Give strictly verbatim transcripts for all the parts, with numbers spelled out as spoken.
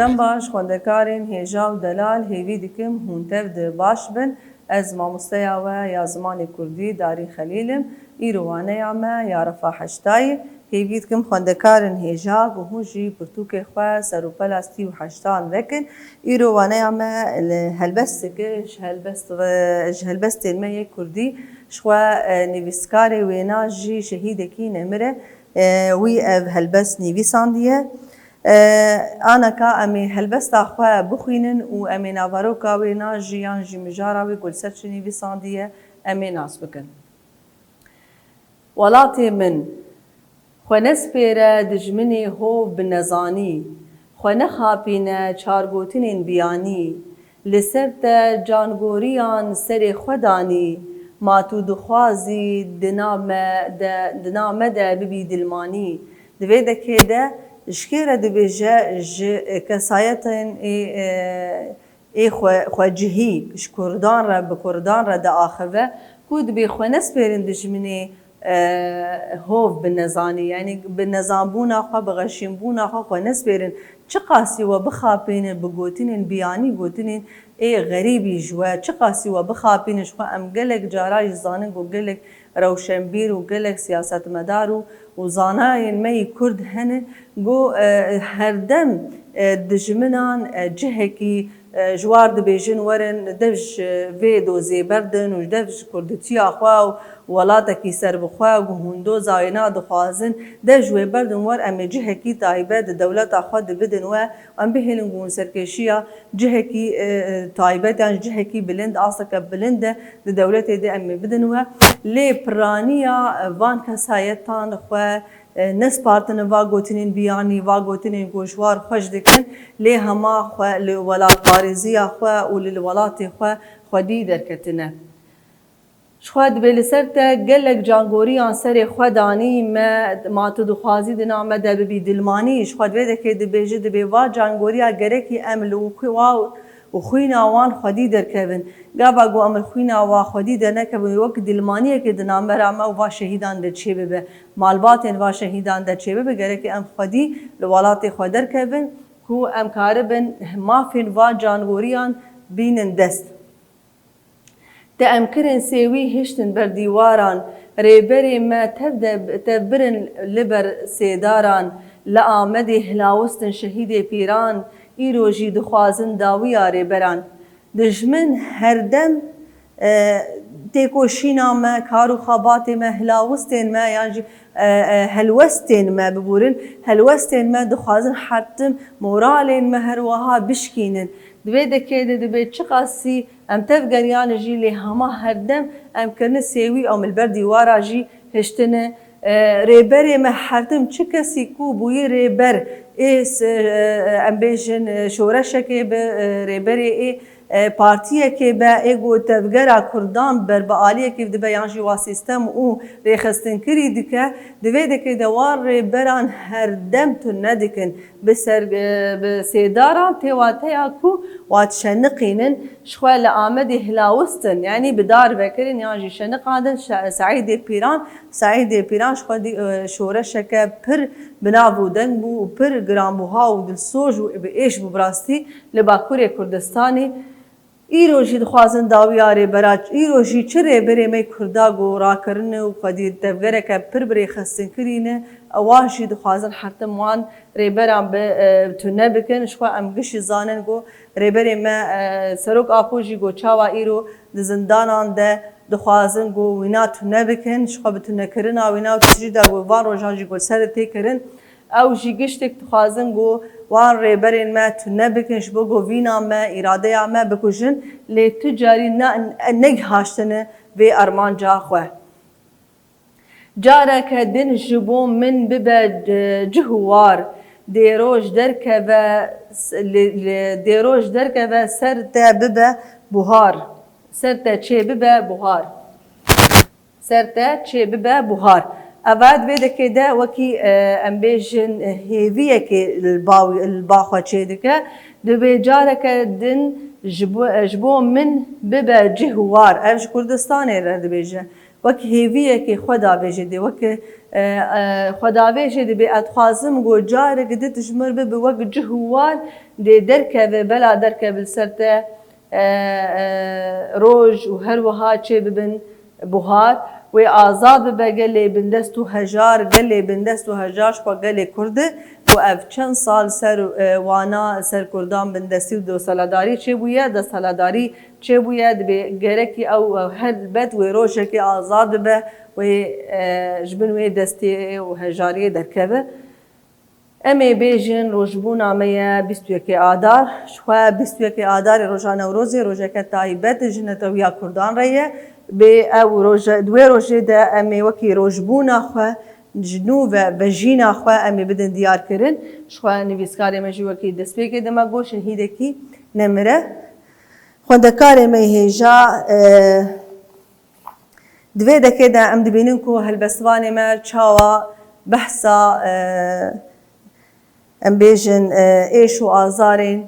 Em baş, xwendekarên hêja û delal, hêvî dikim hûn tev de baş bin. Ez mamosteya we ya zimanê kurdî Darîn Xelîl im. Îro waneya me ya refa heştayî. Hêvî dikim xwendekarên hêja ku hûn jî pirtûkê xwe serûpela sî û heştan vekin. Îro waneya me li helbesteke ji helbest, ji helbestên me yê kurdî, ji xwe, e, nivîskarê wêna jî şehîdekî nemir e. E, wî ev helbest nivîsandiye. E, anaka em ê helbesta xwe bixwînin û em ê naveroka wêna jî yan jî mijara wê ku li ser çi nivîsandiye, em ê nas bikin. Welatê min, xwe nespêre dijminê hov bi nezanî, xwe nexapîne çargotinên biyanî, li ser te cangoriyan serê xwe danî, ma tu dixwazî di nav me de, di nav me de bibî dilmanî. Di vê dekê de ji kê re dibêje? Ji kesayetên ê, e, ê xwe, xwecihî, ji kurdan re, bi kurdan re diaxive ku dibê xwe nespêrin dijminê, e, hov bi nezanî, yanî bi nezanbûna xwe, bi xeşînbûna xwe, xwe nespêrin. Çiqasî we bixapînin bi gotinên biyanî, gotinên ê xerîbî ji we, çiqasî we bixapînin, ji xwe em gelek cara jî zanin ku gelek rewşenbîr û gelek siyasetmedar û, û zanayên me yî kurd hene, ku, e, herdem, e, dijminan, e, cihekî, e, ji war dibêjin, werin dev ji vê dozê berdin û dev ji kurditiya xwe û welatekî serbixwe û hundoza wêna dixwazin, dev ji wê berdin wer em ê cihekî taybet di dewleta xwe de bidin we, em bihêlin ku hûn serkêşiya cihekî, e, e, taybet yan cihekî bilind, asteke bilind de di dewletê de em ê bidin we. Lê piraniya, e, van kesayetan xwe, e, nespartine va gotinên biyanî, va gotinên ku ji war xweş dikin, lê hema xwe li welatparêziya xwe û li, li welatê xwe xwedî derketine. Ji xwe dibê li ser te gelek cangoriyan serê xwe danî, me, ma tu dixwazî di nav me de bibî dilmanî. Ji xwe di vê dekê dibêje, dibê va cangoriya gerekî em li û xwe-, wa û xwîna wan xwedî derkevin. Gava ku em li xwîna wa xwedî dernekevin, wek dilmaniyekê di navbera me û va şehîdan de çêbibe, malbatên va şehîdan de çêbibe, gerekî em xwedî li welatê xwe derkevin ku em karibin mafên va cangoriyan bînin dest. Te em kirin sêwî hiştin ber dîwaran, rêberê me tev de, tev birin li ber sêdaran, li Amedê hilawistin şehîdê pîran, îro jî dixwazin dawiya rêberan. Dijmin herdem, e, têkoşîna me, kar û xebatê me, hilawistên me yan jî, e, e, helwestên me, biborin, helwestên me dixwazin hertim moralên me her wiha bişkînin. Di vê dekê de dibê çiqasî em tevgeriyan jî, lê hema herdem em kirine sêwî, em li ber dîwara jî hiştine. E, rêberê me hertim çi kesî ku bûyî rêber ê s-, e, em bêjin, e, şoreşekê bi, e, rêberê ê, e, partiyekê be, ê ku tevgera kurdan ber bi aliyekê dibe yan jî wa sîstem û rêxistinkirî dike, di vê dekê de wan rêberan herdem tune dikin. Bi ser, e, bi sêdaran tê wateya ku wa dişeniqînin, ji xwe li Amedê hilawistin, yanî bi dar vekirin yan jî şeniqandin. Şe-, Seîdê Pîran, Seîdê Pîran ji xwe dî, e, şoreşeke pir bi nav û deng bû û pir giranbuha û dilsoz û bi êş bû bi rastî li Bakurê Kurdistanê. Îro jî dixwazin dawiya rêbera, îro jî çi rêberê me kurda ku rakirine û xwedî tevgereke pir bi rêxistin kirîne, ewa jî dixwazin hertim wan rêberan bi, e, tune bikin. Ji xwe em gişî zanin ku rêberê me, e, Serok Apo jî ku çawa îro di zindanan de dixwazin ku wîna tune bikin, ji xwe bi tunekirina wîna û tecrîda ku van rojan jî ku li ser tê kirin, ew jî giştek dixwazin ku wan rêberên me tune bikin, ji bo ku vîna me, îradeya me bikujin, lê tu carî ne, negihaştine vê armanca xwe. Careke din ji bo min bibe, e, cih û war, dê roj derkeve, s-, li, li, dê roj derkeve ser te bibe buhar, ser te çê bibe buhar. Ser te çê bibe buhar. Eva di vê dekê de wekî, e, em bêjin, e, hêviyekê li ba, li ba xwe çê dike. Dibê careke din ji bo, e, ji bo min bibe cih û war. Ev ji Kurdistanê re dibêje. Wek hêviyekê xwe davêjê dê, wek, e, e, xwe davêjê dibê, ez dixwazim ku careke din ji min re bibe wek cih û war, Dê derkeve, bela derkeve li ser te, e, e, roj û her wiha çê bibin buhar. Wê azad bibe gelê bindest û hejar, gelê bindest û hejar ji xwe gelê Kurd e. Û ev çend sal ser, e, wana ser Kurdan bindestî û desthilatdarî çêbûye, desthilatdarî çêbûye, dibê gerekî ew, ew helbet wê rojekê azad bibe, wê, e, ji bin wê destê û hejariyê derkeve. Em ê bêjin rojbûna me ye bîst û yekê Adar. Ji xwe bîst û yekê Adarê roja Newrozê rojeke taybet ji netewiya Kurdan re ye. Bê ew roje, di wê rojê de em ê wekî rojbûna xwe ji nû ve vejîna xwe em ê bidin diyar kirin. Ji xwe nivîskarê me jî wekî destpêkê de me got şehîdekî nemire. Xwendekarê me hêja, e, Di vê dekê de em dibînin ku helbestvanê me çawa behsa, e, em bêjin, e, êş û azarên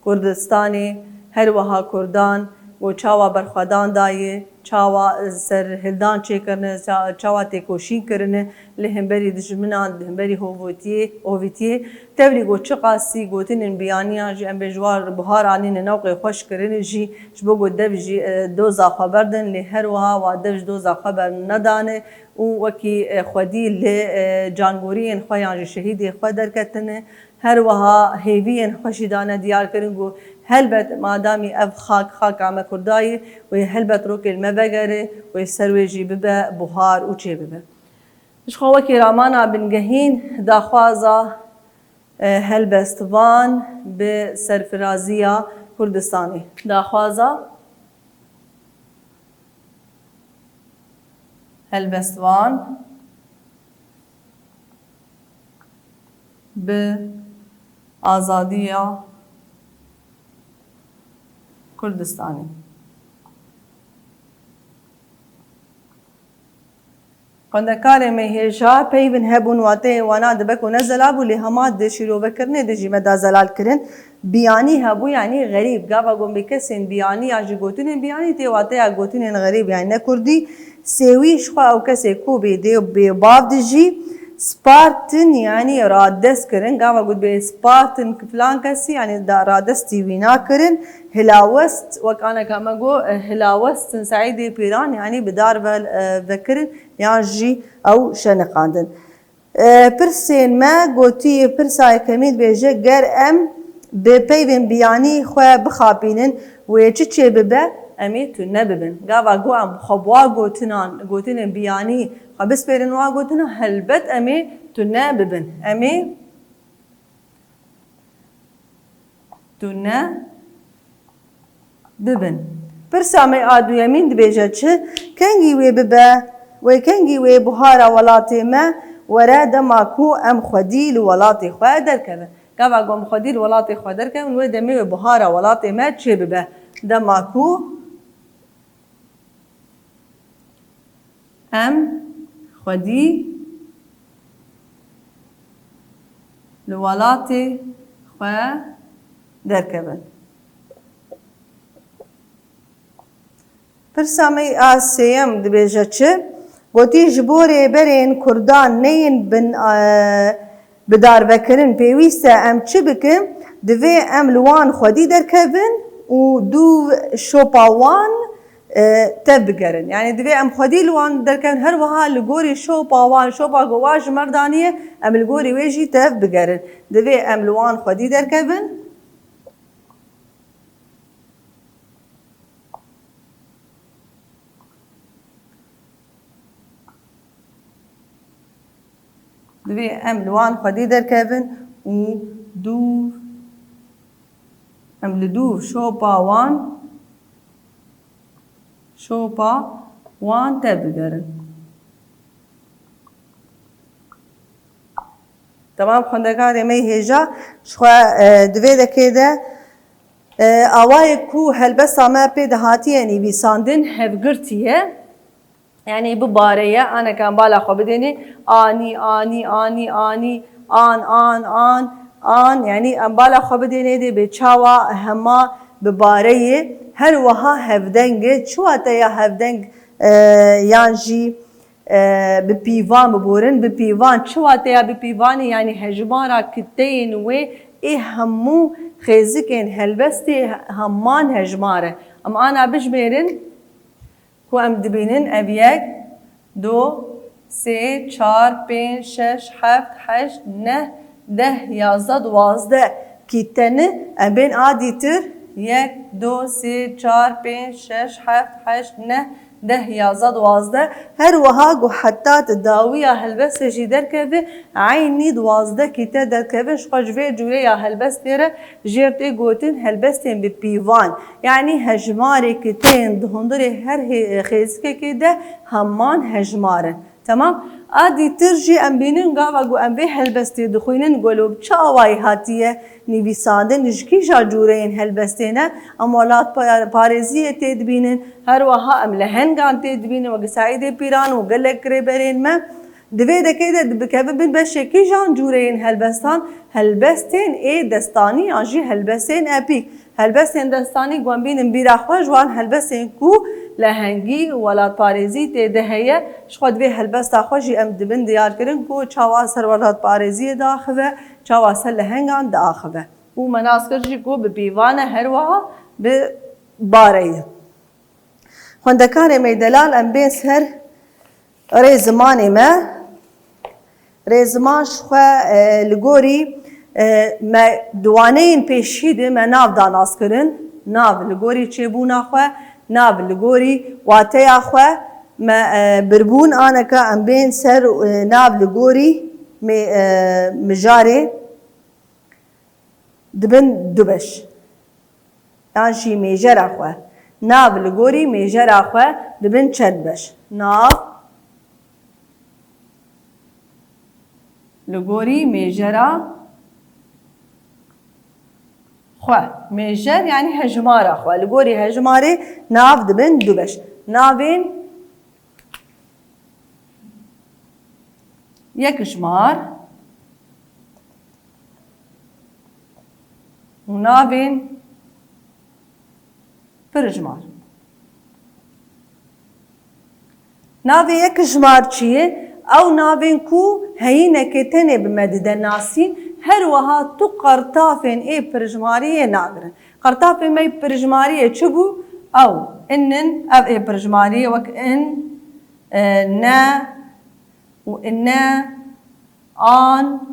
Kurdistanê, her wiha Kurdan, ku çawa berxwedan dayê, çawa serhildan çêkirine, ça-, çawa têkoşîn kirine li hemberî dijminan, li hemberî hovotiyê, hovîtiyê. Tevlî ku çiqasî gotinên biyaniyan jî em bê ji wan buhar anîne newqê xweş kirine jî, ji bo ku dev jî, e, doza xwe berdin, lê her wiha wa dev ji doza xwe bernedane û wekî, e, xwedî li, e, cangoriyên xwe yan jî şehîdê xwe derketine. Her wiha hêviyên xwe jî dane diyar kirin ku helbet madamî ev xak, xaka me Kurda ye, wê helbet rokê li me vegere, wê ser wê jî bibe buhar û çê bibe. Ji xwe wekî ramana bingehîn daxwaza, e, helbestvan bi serfiraziya Kurdistanê. Daxwaza helbestvan bi azadiya Kurdistanê. Xwendekarê me hêja peyvên hebûn, wateyê wana dibe ku ne zelal bû, lê hema di şîrovekirinê de jî me da zelal kirin. Biyanî hebû, yanî xerîb. Gava ku em bê kesên biyanî yan jî gotinên biyanî tê wateya gotinên xerîb, yanî ne kurdî. Sêwî ji xwe ew kesê ku bê dê û bê bav dijî, spartin, yanî radest kirin. Gava ku dibê spartin filan kesî, yanî da radestî wî nakirin. Hilawest, wek aneka me got, e, hilawestin Seîdê Pîran, yanî bi dar ve, e, vekirin, yan jî ew şeniqandin. E, pirsên me gotî, pirsa yekemîn dibêje, ger em bi peyvên biyanî xwe bixapînin, wê çi çê bibe, em ê tune bibin. Gava ku em xwe bi wa gotinan, gotinên biyanî xwe bispêrin wa gotinan, helbet em ê tune bibin. Em ê tune bibin. Pirsa me a duyemîn dibêje çi? Kengî wê bibe, wê kengî wê buhara welatê me were dema ku em xwedî li welatê xwe derkevin. Gava ku em xwedî li welatê xwe derkevin, wê demê wê buhara welatê me çê bibe. Dema ku Em xwedî li welatê xwe derkevin. Pirsa me a sêyem dibêje çi? Gotî, ji bo rêberên Kurdan neyên bin, e, bidarvekirin, pêwîst e em çi bikin? Divê em li wan xwedî derkevin û dû şopa wan, e, tev bigerin. Yanî divê em xwedî li wan derkevin, her wiha li gorî şopa wan, şopa ku wan ji me re daniye, em li gorî wê jî tev bigerin. Divê em li wan xwedî derkevin. Divê em li wan xwedî derkevin û dû, em li dû şopa wan, şopa wan tev bigerin. Temam, xwendekarê me hêja, ji xwe, e, di vê dekê de, e, awayê ku helbesta me pê de hatiye nivîsandin, hevgirtî ye. Yanî bibare ye, aneke em bala xwe bidênê, anî, anî, anî, anî, an, an, an, an, yanî em bala xwe bidênê dê bê çawa hema bibare ye. Her wiha hevdeng e, çi wateya hevdeng, e, yan jî, e, bi pîvan biborin. Bi pîvan, çi wateya bi pîvanê? Yanî hejmara kiteyên wê ê hemû xêzikên helbestê hemman hejmar e. Em ana bijmêrin ku em dibînin ev yek, du, sê, çar, pênc, şeş, heft, heşt, neh, deh, yazdeh, duwazdeh kîte ne, em bên a dîtir, yek, du, sê, çar, pênc, şeş, heft, heşt, neh, deh, yazdeh, duwazdeh. Her wiha ku heta tu dawiya helbestê jî derkeve, eynî duwazdeh kîte derkevin, ji xwe ji vê cûrê ya helbestê re jê re tê gotin helbestên bi pîvan. Yanî hejmarê ki tên di hundirê her hê-, xêzikekê de heman hejmar in. Temam. A dîtir jî em bînin gava ku em vê helbestê dixwînin, gelo bi çi awayî hatiye nivîsandin, ji kîja cûreyên helbestê ne, em welat pa-, parêziyê tê dibînin, her wiha em lehengan tê dibînin, wek Seîdê Pîran û gelek girêberên me. Di vê dekê de dibikeve bin beşê kîjan cûreyên helbestan, helbestên ê destanî yan jî helbestên epîk. Helbestên destanî ku em bînin bîra xwe ji wan helbestên ku lehengî û welatparêzî tê de heye, ji xwe di vê helbesta xwe jî em dibin diyarkirin ku çawa ser welatparêziyê diaxive, çawa ser lehengan diaxive. Û me nas kir jî ku bi pîvan e, her wiha bi bare ye. Xwendekarê me delal, em bên ser rêzimanê me. Rêziman ji xwe, e, li gorî, e, me di waneyên pêşî de me nav da naskirin. Nav li gorî çêbûna xwe, nav li gorî wateya xwe me, e, birbûn. Aneka em bên ser, e, nav li gorî mê-, e, mijarê dibin du beş. Yan jî mêjera xwe. Nav li gorî mêjera xwe dibin çend beş. Nav li gorî mêjera xwe. Mêjer yanî hejmara xwe. Li gorî hejmarê nav dibin du beş. Navên yekjimar û navên pirjimar. Navê yekjimar çi ye? Ew navên ku heyînekê tenê bi me dide nasîn, her wiha tu qertafên ê pirjimariyê nagirin. Qertafê me yê pirjimariyê çi bû? Ew, in in, ev ê pirjimariyê wek in, e, ne û ine, an.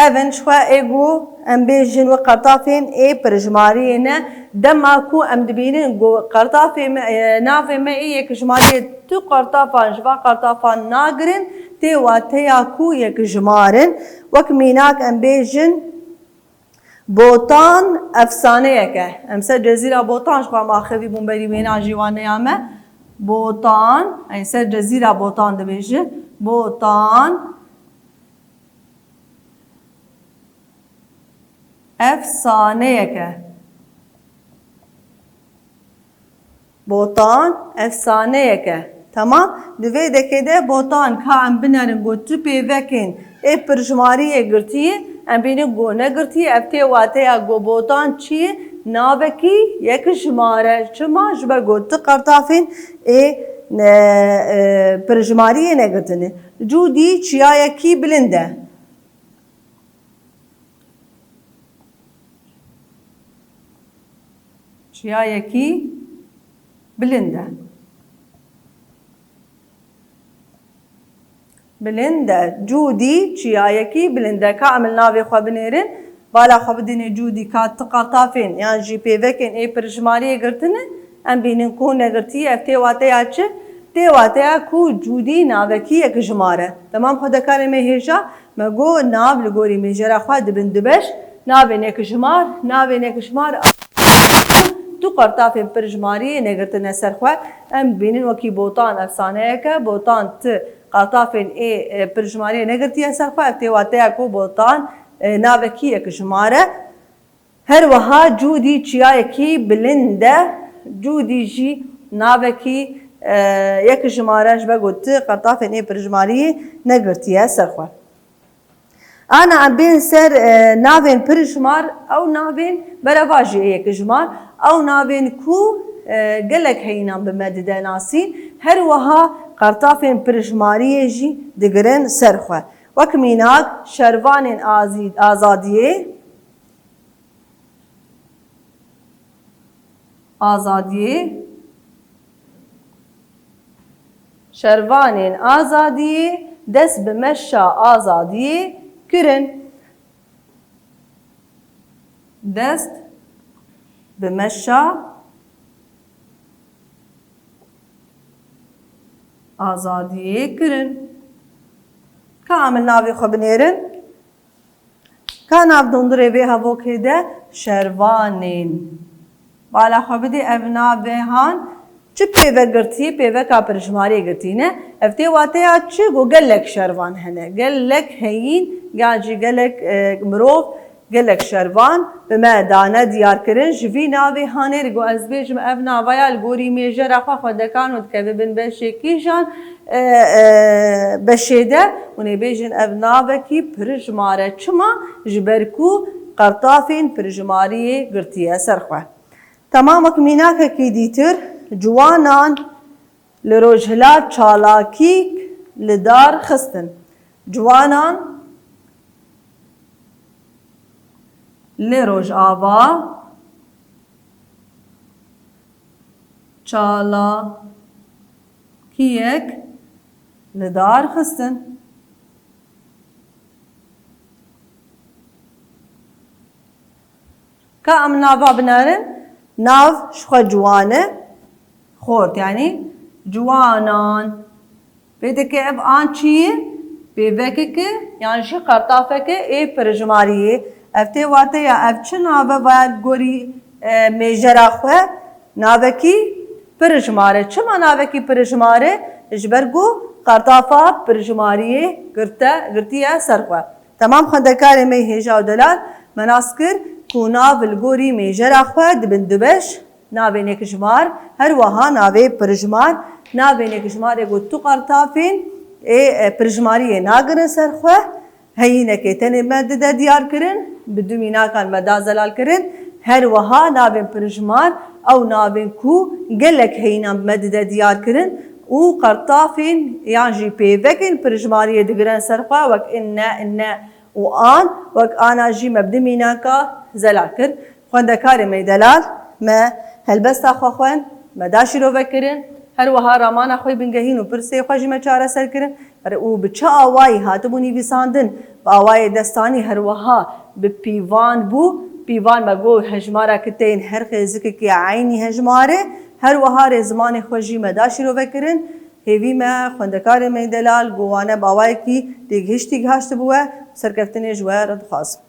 Ev in ji xwe ê ku em bêjin wek qertafên ê pirjimariyê ne. Dema ku em dibînin ku qertafê me, e, navê me ê yekjimariyê tu qertafan ji van qertafan nagirin, tê wateya ku yekjimar in. Wek mînak em bêjin, Botan efsaneyek e. Em ser Cezîra Botan ji xwe em axivî bûn berî wêna jî waneya me. Botan, em ser Cezîra Botan dibêjin. Botan efsaneyek e. Botan efsaneyek e. Temam. Di vê dekê de botan ka em binerin got tu pêvekên ê pirjimariyê girtiyê, em bînin got negirtiyê, ev tê wateya got botan çi ye? Navekî yekjimar e. Çima? Ji ber got tu qertafên ê ne, e, pirjimariyê negirtine. Cûdî çiyayekî bilind e. Çiyayekî bilind e. Bilind e. Cûdî çiyayekî bilind e. Ka em li navê xwe binêrin, bala xwe bidînê cûdî ka ti qertafên yan jî pêvekên ê pirjimariyê girtine, em bînin ku negirtî, ev tê wateya çi? Tê wateya ku cûdî navekî yekjimar e. Temam xwedekarê me hêja, me got nav li gorî mêjera xwe dibin du beş, navên yekjimar, navên yekjimar tu qertafên pirjimariyê negirtine ser xwe. Em bînin wekî botan efsaneyek e, botan ti qertafên ê, e, pirjimariyê negirtiye ser xwe, ev tê wateya ku botan, e, navekî yekjimar e. Her wiha cûdî çiyayekî bilind e, cûdî jî navekî, e, yekjimar e, ji ber ku ti qertafên ê pirjimariyê negirtiye ser xwe. Ana em bên ser, e, navên pirjimar, ew navên berevajî ê yekjimar, ew navên ku, e, gelek heyînan bi me dide nasîn, her wiha qertafên pirjimariyê jî digirin ser xwe. Wek mînak, şervanên azî-, azadiyê, Azadiyê. Şervanên azadiyê dest bi meşa azadiyê kirin. Dest bi meşa azadiyê kirin. Ka em li navê xwe binêrin. Ka nav dundurê vê hevokê de şervanên. Bala xwe bidê ev navê han çi pêvek girtî, pêveka pirjmarê girtî ne. Ev tê wateya çi? Ku gelek şervan hene. Gelek heyîn, yan jî gelek, e, mirov, gelek şervan bi me dane diyar kirin. Ji vî navê hanê re ku ez bêjim ev nava ya li gorî mêjera xwe xwendekan û dikeve bin beşê kîjan, e, e, beşê de hûn ê bêjin ev navekî pirjmar e. Çima? Ji ber ku qertafên pirjmariyê girtiye ser xwe. Temam wek mînakekî dîtir, ciwanan li rojhilat çalakîk li dar xistin. Ciwanan li rojava çalakiyek li dar xistin. Ka em nava binerin, nav ji xwe ciwan e, xort, yanî ciwanan. Vê dike ev an çi ye? Pêvekeke yan jî qertafeke ê pirjmariyê. Ev tê wateya ev çi nave vaya li gorî, e, mêjera xwe? Navekî pirjmar e. Çima navekî pirjmar e? Ji ber ku qertafa pirjmariyê girte, girtiye ser xwe. Temam xwendekarê me hêja û delal me nas kir ku nav li gorî mêjera xwe dibin du beş, navên yekjimar, her wiha navê pirjmar, navên yekjimarê ku tu qertafên ê, e, pirjmariyê nagirin ser xwe, heyînekê tenê me dide diyar kirin, bi du mînakan me da zelal kirin, her wiha navên pirjmar, ew navên ku gelek heyînan bi me dide diyar kirin û qertafên yan jî pêvekên pirjmariyê digirin ser xwe, wek inne, inne û an, wek ana jî me bi du mînaka zelal kir. Xwendekarê me delal, me helbesta xwe xwend, me da şîrove kirin, her wiha ramana xwe bingehîn û pirsê xwe jî me çareser kirin. Û bi çi awayî hatibû nivîsandin, bi awayê destanî her wiha bi pîvan bû. Pîvan me got hejmara kiteyên her xêzikekê eynî hejmar e. Her wiha rê zimanê xwe jî me da şîrove kirin. Hêvî me xwendekarê me delal ku wane bi awayekî têgihiştî gihaştibû we, serkeftinê ji we re dixwazim.